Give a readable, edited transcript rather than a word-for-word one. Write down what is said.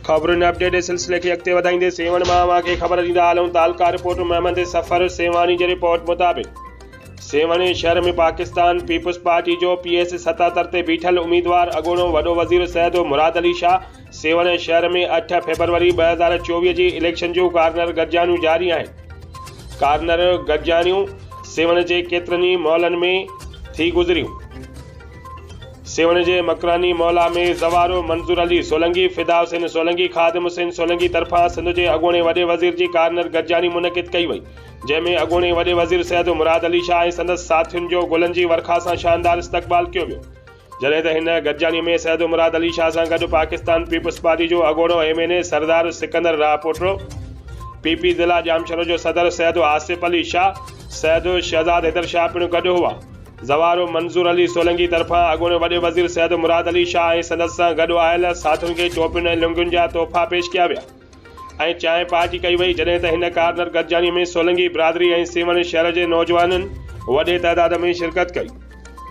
خبرن اپڊيٽ جي سلسلي کي اڳتي وڌائيندي سيوهڻ مان اوهان کي خبر ڏيندا هلون تعلقه رپورٽر محمد صفر سيوهاڻي جي رپورٽ مطابق سيوهڻ شهر ۾ پاڪستان پيپلز پارٽي جو پي ايس 77 تي بيٺل اميدوار اڳوڻو وڏو وزير سيد مراد علي شاهه سيوهڻ شهر ۾ 8 فيبروري 2024 جي اليڪشن جون ڪارنر گڏجاڻيون جاري آهن. ڪارنر گڏجاڻيون سيوهڻ جي ڪيترن ئي محلن ۾ ٿي گذريون. سيوهڻ جي مڪراني محلا ۾ زوارو منظور علي سولنگي، فدا حسين سولنگي، خادم حسين سولنگي طرفان سنڌ جي اڳوڻي وڏي وزير جي ڪارنر گڏجاڻي منعقد ڪئي وئي، جنهن ۾ اڳوڻي وڏي وزير سيد مراد علي شاهه ۽ سندس ساٿين جو گلن جي ورکا سان شاندار استقبال ڪيو ويو. جڏهن ته هن گڏجاڻي ۾ سيد مراد علي شاهه سان گڏ پاڪستان پيپلز پارٽي جو اڳوڻو M N A Sardar Sikandar Rahpoto, P P ضلع ڄامشورو جو صدر سيد آصف علي شاهه، سيد شهزاد حيدر شاهه پڻ گڏ هئا. زوارو منظور علي سولنگي طرفان اڳوڻي وڏي وزير سيد مراد علي شاهه ۽ سندس سان گڏ آيل ساٿين کي ٽوپين ۽ لنگين جا تحفا پيش ڪيا ويا ۽ چانهه پارٽي ڪئي وئي جڏهن ته هن ڪارنر گڏجاڻي ۾ سولنگي برادري ۽ سيوهڻ شهر جي نوجوانن وڏي تعداد ۾ شرڪت ڪئي.